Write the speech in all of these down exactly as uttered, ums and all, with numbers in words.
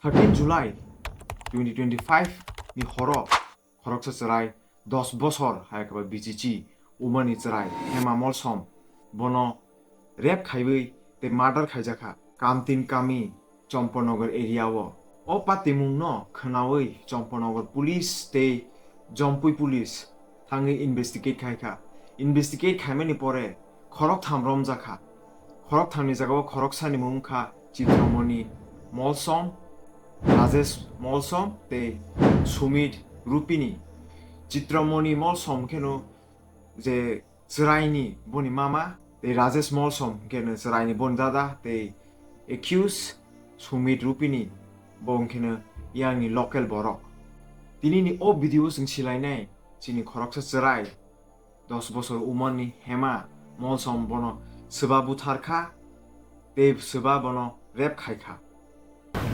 Thirteen July twenty twenty-five ni horo khoroksa chwrai dos bosor hai khe ba B C C umani chwrai Hema Molsom bono rape khaiwi tei murder khaijakha Kamtin Kami Chompanagar area o. O patimung no khwnawi Chompanagar police tei Jompui police thangwi investigate khaikha. Investigate khaimani pore khoroktham romjakha. Khorokthamni jagao khoroksani mung wngkha Chitramoni Molsom, Rajesh Molsom tei Sumit Rupini. Chitramoni Molsom kheno je chwraini boni mama tei Rajesh Molsom kheno chwraini boni dada tei accused Sumit Rupini bo kheno yangni local borok. Tinini o video chwng silainai chini khoroksa chwrai dos bosor umarni Hema Molsom bono swba butharkha tei swba bono rape khaikha.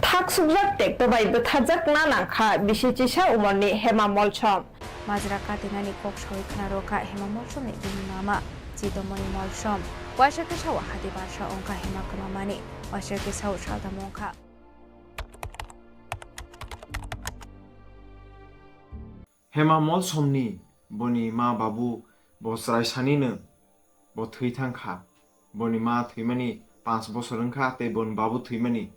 Thak sukjak tekto bai bwtharjakna nangkha bisi chisa umarni Hema Molsom. Majra katinani kok sawi khna rwkha Hema Molsomni bini mama Chitomoni Molsom. Waisa khe sao hati barsa wngkha Hema kwmamani, waisa khe sao saltamo wngkha. Hema Molsomni boni ma babu bo chwrai sanino bo thwi thang kha. Boni ma thwimani panch bosor wng kha tei boni babu thwimani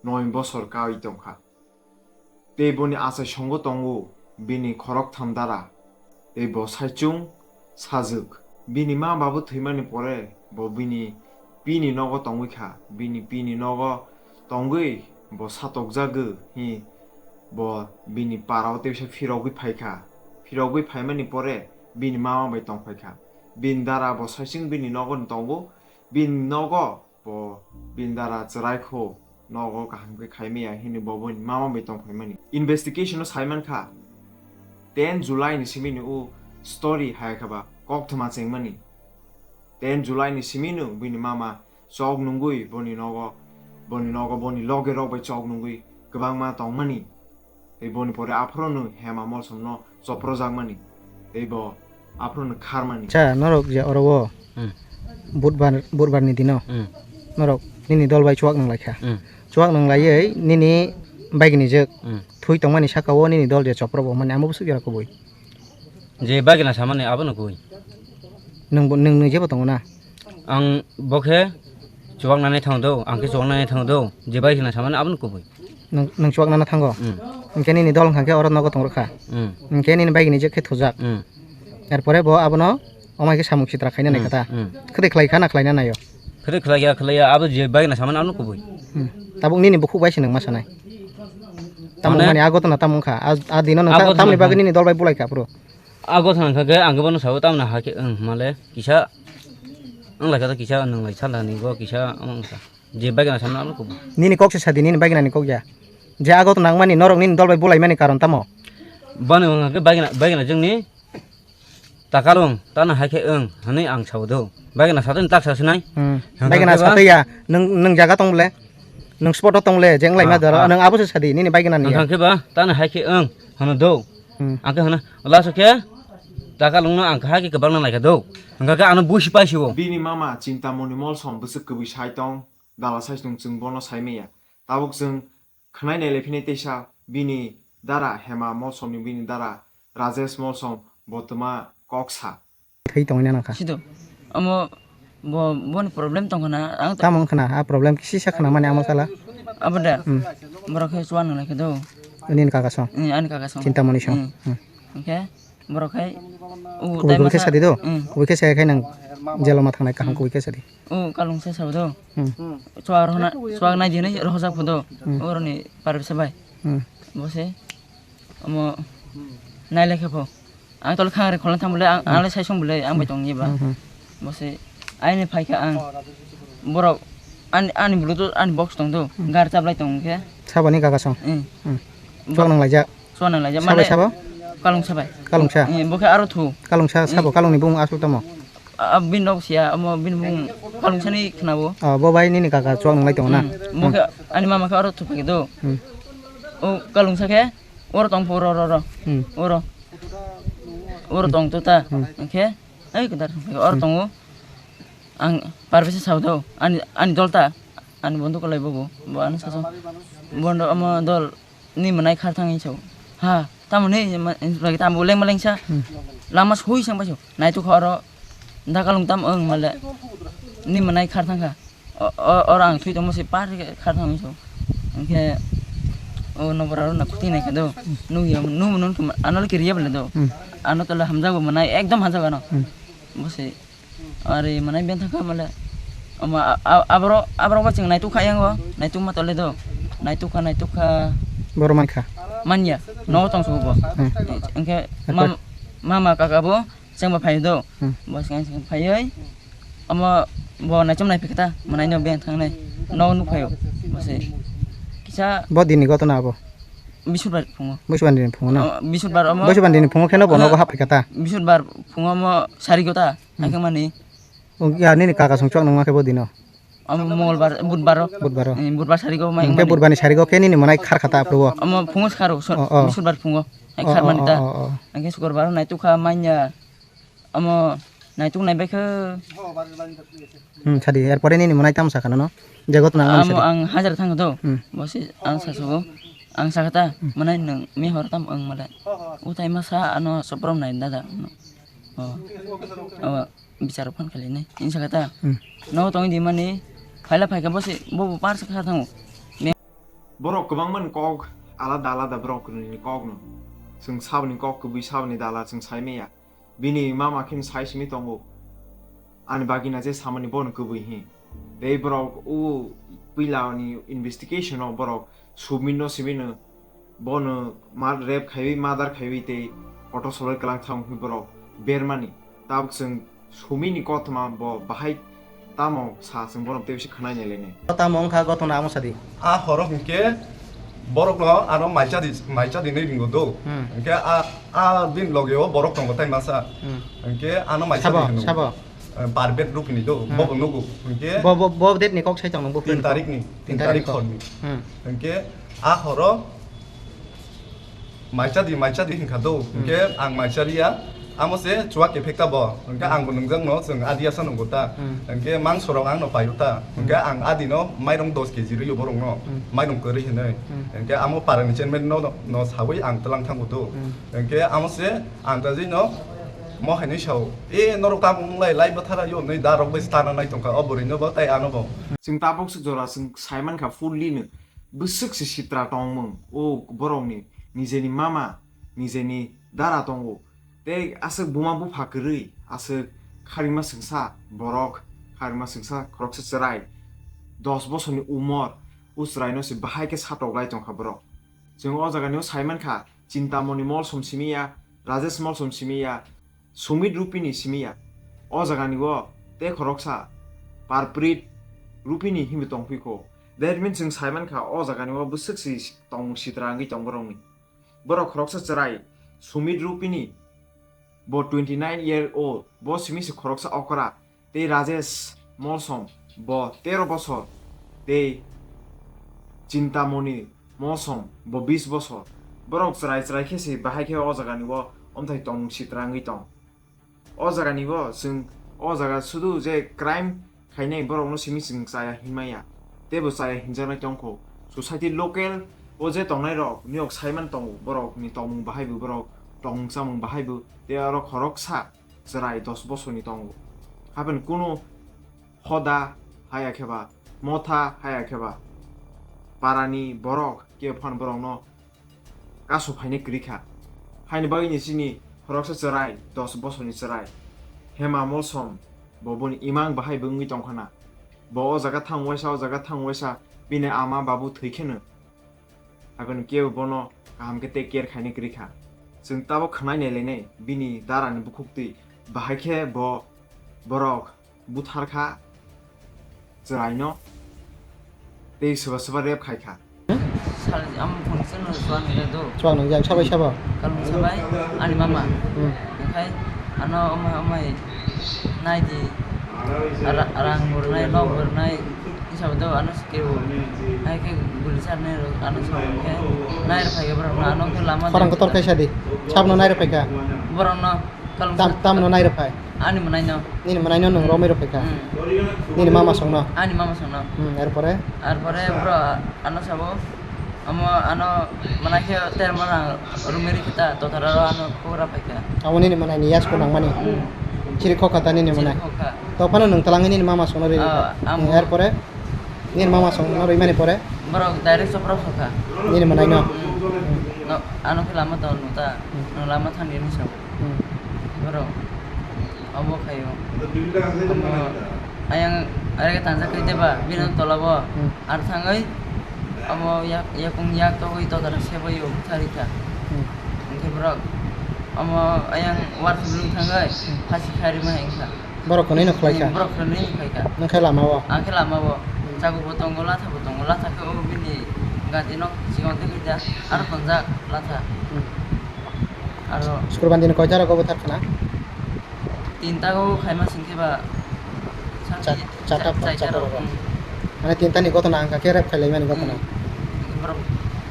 noi bosor kawi tong kha. Tei boni achaisongo tongo bini khoroktham dara tei bo saichung sajwk. Bini ma babu thwimani pore bo bini pini nogo tongwi kha. Bini pini nogo tongwi bo satokjagwi hi bo bini parao teisa phirogwi phai kha. Phirogwi phaimani pore bini mama bai tongphai kha. Bini dara bo saichung bini nogo tongo. Bini nogo bo bini dara chwrai kho nogo kaham khe khai maya hwnwi bo bini mama bai tongphai mani. Investigation o sai man kha ten July ni simi ni o story hai kha ba kokthoma chengmani. Ten July ni simi no bini mama chok nungwi boni nogo boni nogo boni loge rok bai chok nungwi kwbangma tongmani. Tei boni pore aphuru no Hema Molsom no choprojakmani tei bo aphuru no kharmani. Cha norok je oro o budbar budbar ni dino norok nini dol bai chuak nang laikha. Chuak nang laiwi nini bagini jek thui tongmani saka o nini dol je chopro bo mani amo bwswk jora kubui. Je bagina samani abono kubui. Nwng nwng jebo tongo na. Ang bo khe chuak nani thang do, ang khe chuak nani thang do, je bagina samani abono kubui. Nwng chuak nana thango. Hwnkhe nini dol hwnkha khe oro nogo tong rwkha. Hwnkhe nini bai gini jek khe thujak. Er pore bo abono omai khe samung sitra khaina nai kha ta. Khwtwi khlai kha na khlaina naio. Khwtwi khlai ya khlai ya abo je bai na samani ano kubui. Tabuk nini bukhuk bai se nwng ma sanai. Tamo mani ago tona tamo wngkha. A dino nwng tamni bagwi nini dol bai bulai kha phuru. Ago tona kha khe ang bono sabo tamna ha khe wng male kisa wng lai kha kisa nwng lai sala ni go kisa wng kha. Je bagina samno ano kubui. Nini kok se sadi nini bagina ni kok ya. Je ago to nangmani norok nini dol bai bulai mani karon tamo? Bani wngkha khe bagina bagina jengni takalung tana hai khe wng hwnwi ang sao do. Bagina satani tak sasinai. Hmm. Hwnkha Bagina khe ba- satwi ya. Nwng nwng jaga tong bole. Nwng spot o tong le jeng lai ma Ah, daro. ah. Nwng abo se sadi nini bagina ni ya. Hwnkha khe ba tana hai khe wng hwno do. Hmm. Ang khe hwno laso khe takalungno ang kha khe kwbangna lai kha do. Hwnkha khe ano busi paisio. Bini mama Chintamoni Molsom bwswk kwbwi sai tong. Dala sai chwng chwng bono sai manya. Tabuk chwng khwnai nailai phini teisa bini dara Hema Molsomni bini dara Rajesh Molsom bo twma kok sa. Thwi tongwi nana kha. Sido. Omo bo boni problem tong khna ang. Tamo wng khna a problem kisi sa khna mani amo sala. Abo da. Borok khe chuan nang lai khe do. Nini kaka song. Ani kaka song. Chintamoni song. Hwnkhe borok khai. Kubui kubui khe sadi do. Kubui khe saya khai nang jelo ma thangnai kaham kubui khe sadi. O kalungsa sabo do. Chuak rohna chuak nai dinai rohojak pho do. Oroni parisa bai. Bo se omo nai lekhe pho. Ang tole khang re kholang thang bole ang le sai song bole ang bai tong ye ba. Bo se aini phai kha ang borok ani ani bulu to ani box tong do. Gar chablai tong khe. Saboni kaka song. Chuak nang laijak. Chuak nang laijak. Sabo sabo. Kalungsa bai. Kalungsa. Bo khe aro thu. Kalungsa sabo kalungni bung asuk tamo. Bini nok siya omo bini bung kalungsani khwnabo. Bo bai nini kaka chuak nunglai tongo na? Bo khe ani mama khe oro thupha khe do. O kalungsa khe oro tong pho oro oro oro. Oro tong to ta. Khe ai kwdar oro tongo. Ang parvesa sao do ani ani dol ta ani bondo kolai bogo bo ano saso. Bondo omo dol ni mwnai khar thang hinwi sao. Ha, tamo ni ma-, lagi tamo lengma lengsa. Hmm. Lama sui sang paso. Naituk kha oro dakalung tam wng male. Ni mwnai khar thang kha. O, o, oro ang thwi tongmo se par khe khar thang hinwi sao. Hwnkhe o nokbar aro na khuti nai kha do. Nukya, nukmo nung tongma, ano le kiriya bole do. Hmm. Ano tole hamjago mwnai, ekdom hamjago ano. Hmm. Bo se. Ari mwnai beng thang kha male. Omo a-, a-, aborok, aborok bo chwng naituk kha yango. Naituk ma tole do. Naituk kha, naituk kha. Borok man kha. Manya. No tong sugo bo. Hmm. Hwnkhe Apo. Mam-, mama kaka bo chwng bo phai do. Hmm. Bo chwng chwng phaiwi. Omo bo naichom nai phikta. Mwnai no beng thang nai. No nuk phaio. Bo se. Kisa Bo dini gotona abo. Bisudbar phungo. Bisudbar dini phungo na. O, Bisudbar omo. Bisudbar dini phungo kheno bono Aha. Bo hap phikata. Bisudbar phungo omo sari gota. Hmm. Naikhwmani. O, ya, nini kaka song chwk nangma khe bo dino. Omo Mongolbar, Budbaro. Budbaro. Eh, Budbar sarigo mai Hwnkhe mani. Budbarni sarigo khe nini mwnai khar kha ta aphuru o. Omo phungo skharo, so-, Oh, oh. Bisudbar phungo. Ai Oh, khar oh, mani ta. Oh, oh, oh. Hwnkhe Sukurbar naituk kha manya. Omo naituk nai bai khe. Hmm, sadi. Erpore nini mwnai tamo sakha nono? Je gotna ang Amo sadi. Ang hajar thang do. Hmm. Bosi ang sasogo. Ang sakha ta, Hmm. Mwnai nwng mihor tam wng male. Utai masa ano soprom nai dada. Oh. Oh. Bichar phan khali nai. Insa kata. Hmm. No tong di mani. Phaila phaika bosi bobo par sa kha thango. Borok kwbangma ni kok alada alada borok ni kok no. Chwng saboni kok kwbwi saboni dala chwng sai maya. Bini mama khe sai simi tongo. Ani bagina je samani bono kwbwi hi. Tei borok o puila ni investigation o borok Sumit no simi no bono mar-, rape khaiwi, murder khaiwi tei kotor soloi kwlang thang hwnwi borok bermani. Tabuk chwng Sumit ni kothoma bo bahai tamo sa chwng bono tei bisi khwnai nai lainai. Tamo wngkha gotona amo sadi. A horo hwnkhe borok no ano maisa di, maisa di nai ringo do. Hmm. Hwnkhe a, a bini loge o borok tongo tai masa. Hmm. Hwnkhe ano maisa Sabo, di hino. Sabo. Eh, Barbet Rupini do, Hmm. Bobo nugo. Hwnkhe Bo, bo, bo date ni kok sai tong nang bo tin friend tarik ni, tin tin tarik tarik kok. Hor ni. Hmm. Hwnkhe a horo maisa di, maisa di hwnkha do. Hmm. Hwnkhe ang maisa riya, amo se chuwak kephek ta bo. Hwnkhe Hmm. ang bo nwngjak no chwng adi asa nunggo ta. Hmm. Hwnkhe mangso rok ang no paio ta. Hwnkhe Hmm. ang adi no mairong dos keji rwio borok no. Hmm. Mairong kwrwi hinwi. Hmm. Hwnkhe amo para ni chairman no, no sawi ang twlang thango do. Hmm. Hwnkhe amo se ang ta jwi no mo hai ni sao. E norok tamo wng lai, lai bwthara yo, nai da rok bai stana nai tongkha, o bwrwi no bo tei ano bo. Chwng tabuk se jora chwng sai mankha fully no bwswk se sitra tongmung, o borok ni nijeni mama, nijeni dara tongo. Tei aswk buma bupha kwrwi, aswk kharima swngsa borok, kharima swngsa khoroksa chwrai, dos bosorni umor, o chwraino se bahai khe satok lai tongkha borok. Chwng o jagani o sai mankha, Chintamoni Molsom simi ya, Rajesh Molsom simi ya, Sumit Rupini simi ya. O jagani o tei khoroksa Parprit Rupini hinwi tongphikho. That means chwng sai mankha o jagani o bwswk se tongmung sitra wngwi tong borokni. Borok khoroksa chwrai Sumit Rupini, bo twenty nine year old, bo simi se khoroksa okra. Tei Rajesh Molsom bo tero bosor, tei Chintamoni Molsom bo bis bosor. Borok chwrai chwrai khe se bahai khe o jagani o omthai tongmung sitra wngwi tong. O jagani o chwng o jaga sudu je crime khainai borokno simi chwng chaya hinmaya. Tei bo chaya hinjaknai tongkho. Society local o je tongnai rok niyok saiman tongo, borokni tongmung bahai bo, borok tongmung chamung bahai bo, tei oro khoroksa chwrai dos bosorni tongo. Haben kunu hoda haya khe ba, motha haya khe ba, parani borok kebo phano borokno kasu phainai kwrwi kha. Haini bagwi ni chini khoroksa chwrai, dos bosorni chwrai, Hema Molsom, bo boni imang bahai bo wngwi tongkha na. Bo o jaga thang waisa, o jaga thang waisa, bini ama babu thwi kheno. Haikhe kebo bono kaham khe take care khainai kwrwi kha. Chwng tabuk khwnai nai lainai bini darani bukhuk twi. Bahai khe bo borok buthar kha chwraino tei swba swba rape khai kha. Sal, am phone se no chuak nai do. Chuak nang jak sabai sabo. Kalung sabai ani mama. Hmm. Khai ano amai amai nai di. Ara-, arang bernai, nok bernai. Sabo do ano sikeo. Hai khe guli sarnai rok ano sabo khe nai rok phai khe borok no ano khe lama Khorang de- kotor kaisa di. Sabno nai rok phai kha. Borok no kalung Tam, sa- tamno nai rok phai. Ani mwnai no. Nini mwnai no nung romwi rok phai kha. Hmm. Nini mama song no. Ani mama song no. Hmm, erpore? Arpore bro ano sabo Omo ano mwnai khe ter mwnang romwi rikhe ta, tothararo ano khobor rw phaikha. Abo nini mwnaini yasku nangmani? Hmm. Chiri khokha ta nini mwnai? Chiri khokha. To phano nwng twlangwi nini mama songno rwi rikha? Ah, ang. Hmm, erpore nini mama songno rwimani pore? Borok direct chopra sokha. Nini mwnaino? Hmm. No, ano khe lama tong nung ta, hmm, nwng lama thang di hinwi sao. Hmm. Borok abo khaio. Omo ayang arega tanjak khe deba, bini, hmm, tolabo. Hmm. Ar thangwi abo yak, yakung yak togwi totara seboi o bwtharwi kha. Hmm. Hwnkhe borok omo ayang war phulung thangwi, hmm, phasi kharima hai wngkha. Borok kwnwi no khlai kha? Hmm, borok kwnwi no khlai kha. Nwng khe lama o? Ang khe lama o. Hmm. Chago bo tongo, latha bo tongo, latha khe o bini gati nok chikon tei khe da, aro tonjak latha. Hmm. Aro Sukroban dini koita rogo bwthar khna? Tinta o khaima singkhe ba. Cha-, chata, chata rogo. Hmm. Mane tinta ni gotona wngkha khe rep khailaimani gotona. Hmm. Borok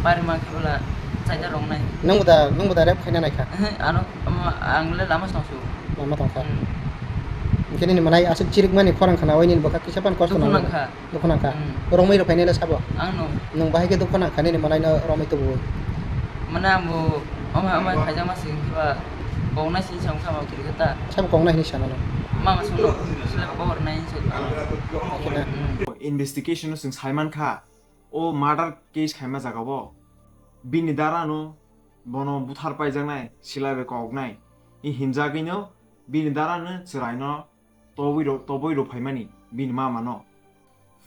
bari mankhe bwla chaita rok nai. Nwng bo da, nwng bo da rep khaina naikha? Ehe, ano, omo ang le lama song su. Lama tongkha. Hmm. Hwnkhe nini mwnai aswk chirikmani khorang khnaui nini bwkha kisa phano kosto nangkha. Dukhu nangkha. Dukhu nangkha. Hmm. Romwi rw phainai le sabo? Ang no. Nwng bahai khe dukhu nangkha nini mwnaino romwi tubu? Mane ang bo omo, omo khaijakma se wngkhe ba koknai sini samung kha ma kiri khe ta. Sabo koknai hinwi sana no? Mama sungno sila koknai hinwi sa. Koknai. Hmm. Investigation o chwng saiman kha, o murder case khaima jaga o bini dara no bono buthar paijaknai, sila bai koknai hinjagwi no bini dara no chwrai no tobwi ro-, tobwi rw phaimani bini mama no.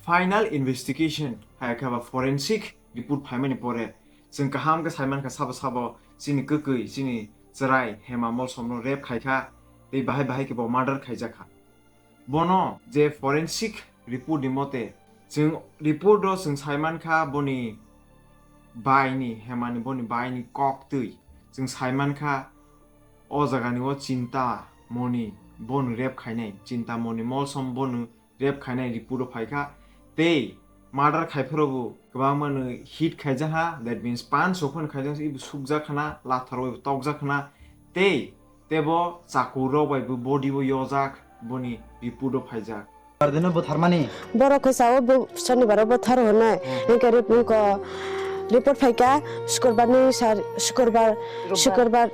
Final investigation hai khe ba forensic report phaimani pore chwng kaham khe saiman kha sabo sabo chini kwkwi, chini chwrai Hema Molsom no rape khai kha tei bahai bahai khe bo murder khaijak kha. Bono je forensic report ni mote chwng report o chwng saiman kha boni bai ni, Hema ni boni bai ni kok twi chwng saiman kha o jaga ni o Chinta Moni bono rape khainai, Chinta Moni Molsom bono rape khainai report o phaikha, tei murder khaiphuru bo kwbangma no hit khaijakha, that means panch sophon khaijak, ibo sukjak khna, lathar bai tokjak khna, tei tebo chaku rok bai bo body bo yojak, boni report o phaijak. Pardino butharmani? Borok khe sao bo Shonibar o buthar hwnwi, hmm, hinkhe rip-, wngkha report phaikha Shukurbar ni sar-, Shukurbar, Shukurbar,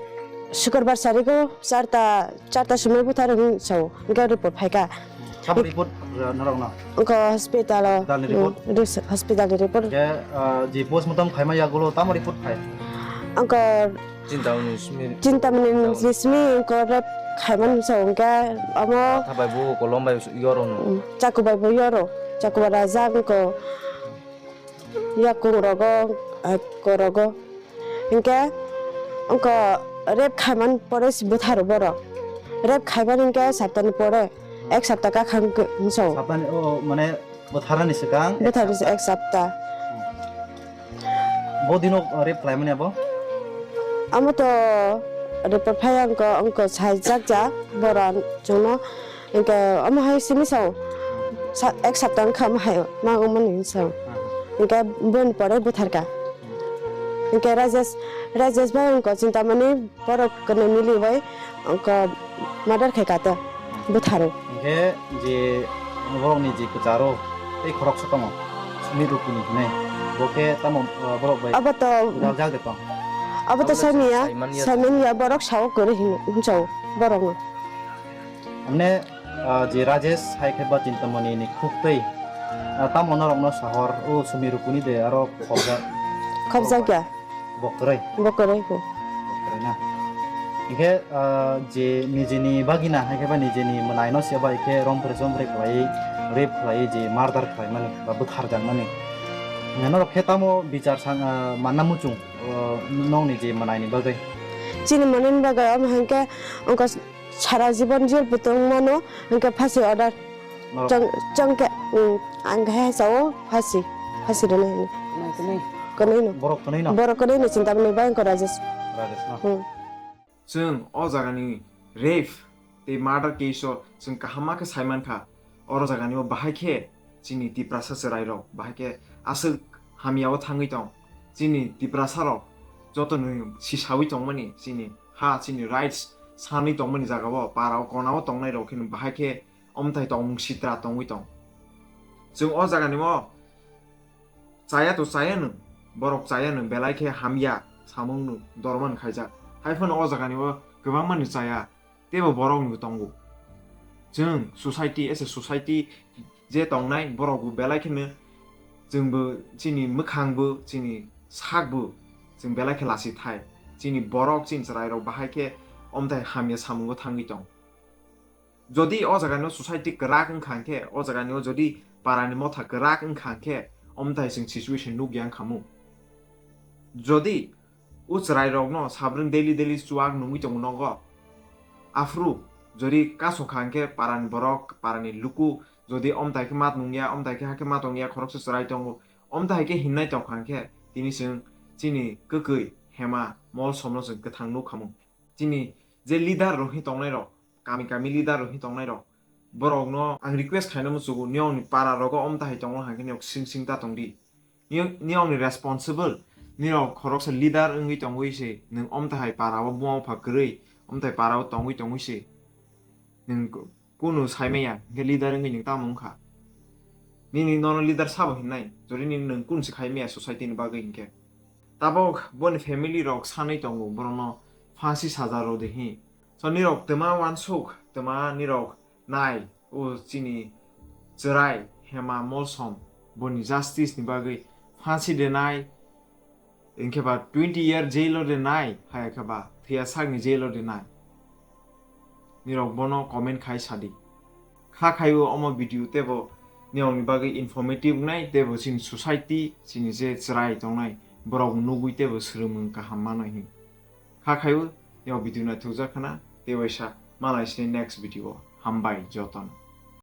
Shukurbar sarigo charta, charta sumui buthar hwnwi sao, hinkhe report phaikha. Sabo report, uh, norok no? Wngkha hospital o. Hospital ni report? Hmm, ris-, hospital ni report. Ke, uh, je postmortem khaima yagulo tamo report phai? Wngkha Chintamani simi. Chintamani ni simi wngkha rape khaimani sa wngkha amo. Thabai bo kolom bai yoro no. Hmm, chaku bai bo yoro. Chaku bai rajak wngkha. Yakung rogo, ah, korogo. Hinkhe wngkha rape khaiman pore se bwtharo borok. Rape khaiman hinkhe saptani pore, ek sapta kakhang hinso. Saptani, o, mane bwtharani swkang ek sapta. Bwtharni ek sapta. Bo dino rape khlaimani abo? Amo to report phai wngkha, wngkha saijak jak borok chwngno. Hinkhe omo hai simi sao, sa-, ek sapta wngkha omo hai ma wngmani sao. Aha. Hinkhe boni pore butharkha. Hmm. Hinkhe Rajesh, Rajesh bai wngkha Chintamani borok kwnwi miliwi wngkha murder khaikha to, hmm, butharo. Hinkhe je borokni je kwcharo tei khoroksa tongo, Sumi Rukuni hinwi, bo khe tamo, uh, borok bai abo to galjak de tong? Abo to abo to saimanya, saimanya, saimanya borok sao kwrwi hinwi sao borokno. Amne Ah, je Rajesh hai khe ba Chintamani ni khuk tei, ah, tamo norok no sahor o Sumi Rukuni de aro khobjak? Khobjak ya. Bo kwrwi? Bo kwrwi bo. Bo kwrwi na. Hinkhe, ah, je nijini bagina hai khe ba nijini mwnai no se bai khe rom phre chom phre khlai, rape khlai, je murder khlai mani ba bwthar jak mani. Norok khe tamo bichar san, ah, manna muchung, ah, nokni je mwnai ni bagwi? Chini mwnai ni bagwi omo hinkhe wngkha Sara jibon jil bo tong mano, hwnkhe phasi order. Norok chong, chong khe, mm, ang khe sao phasi, phasi rwna hino. Nai kwnwi. Kwnwi no. Borok kwnwi no? Borok kwnwi no Chintamani bai wngkha Rajesh. Rajesh no? Hmm. Chwng o jagani rape tei murder case o chwng kaham ma khe sai mankha. Oro jagani o bahai khe chini Tiprasa chwrairok bahai khe aswk hamyao thangwi tong. Chini Tiprasarok jotono sisawi tongmani chini ha, chini rights sanwi tongmani jagao, parao, konao tongnairok kheno bahai khe omthai tongmung sitra tongwi tong. Chwng o jaganio chaya to chaya nwng, borok chaya no belai khe hamya samung no dorman khaijak. Hai phano o jaga ni o kwbangma ni chaya, teibo borok ni tongo. Chwng society, as a society je tongnai borok bo belai kheno chwng bo chini mwkhang bo chini sak bo chwng belai khe lasi thai. Chini borok chini chwrai rok bahai khe omthai hamya samungo thangwi tong. Jodi o jaga ni o society kwrak wngkha khe, o jaga ni o jodi para ni motha kwrak wngkha khe, omthai chwng situation nukya wngkha mu. Jodi o chwrai rok no sabrwng daily daily chuak nungwi tongo nogo, aphuru jodi kasokha khe para ni borok, para ni luku jodi omthai khe mat nungya, omthai khe hakhe mat tongya, khoroksa chwrai tongo, omthai khe hinnai tongkha khe tini chwng chini kwkwi Hema Molsom no chwng kwthang nukha mu. Chini je leader rok hi tongnai rok, kami kami leader rok hi tongnai rok, borok no ang request khaina muchugo, niyong ni para rogo omthai tongo hangkhe niyok sing sing ta tongdi. Niyong, niyong ni responsible, nirok khoroksa leader wngwi tongwi se, nwng omthai para o buma bupha kwrwi, omthai para o tongwi tongwi se, nwng kunu saimaya, hingke leader wngwi nwng tamo wngkha? Nini nono leader sabo hinnai, jodi nini nwng kunu se khaimaya society ni bagwi hingke. Tabok boni family rok sanwi tongo, borokno phansi saja rw de hi. So nirok twma wansuk, twma nirok nai, o chini chwrai Hema Molsom, boni justice ni bagwi phansi denai, hingke ba twenty year jail o denai, hai khe ba thwiya sakni jail o denai. Nirok bono comment khai sadi. Kha khaiwi omo video teibo nirokni bagwi informative wngnai, teibo chini society, chini je chwrai tongnai, borok nugwi teibo swrwngmung kaham manwi hin. Kha khaiwi nirok video naithokjak khna, tei waisa malai sini next video o. Hambai jotono.